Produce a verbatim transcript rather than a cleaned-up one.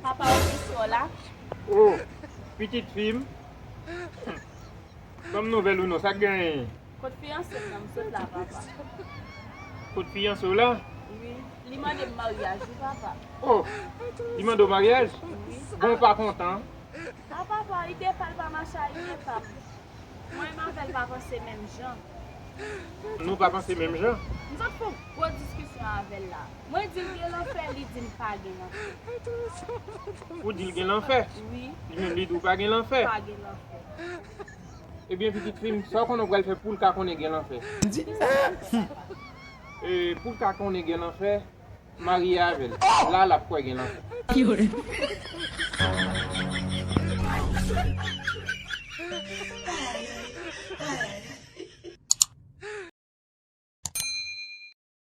Papa, ou ki sou la? Oh, pitit fi m. Ban m nouvèl ou non, sa k genyen? Kot fiyanse m nan, m sot la, papa. Kot fiyanse w la? Wi, li mande m maryaj, wi, papa. Oh, li mande w maryaj? Wi. Bon, ou pa kontan? A, papa, ide pa l pa mache a ide pa m. Mwen menm avè l pa panse menm jan. Nou pa panse menm jan? M sot fè yon gwo diskisyon avè l la. Mwen di l gen lanfè, li di m pa gen lanfè. Ou di l gen lanfè? Wi. Li menm li di w pa gen lanfè? Pa gen lanfè. Ebyen, pitit fi m, sa w konnen w pral fè pou l ka konnen gen lanfè? E, pou l ka konnen gen lanfè, marye avè l. La, l ap kwè gen lanfè.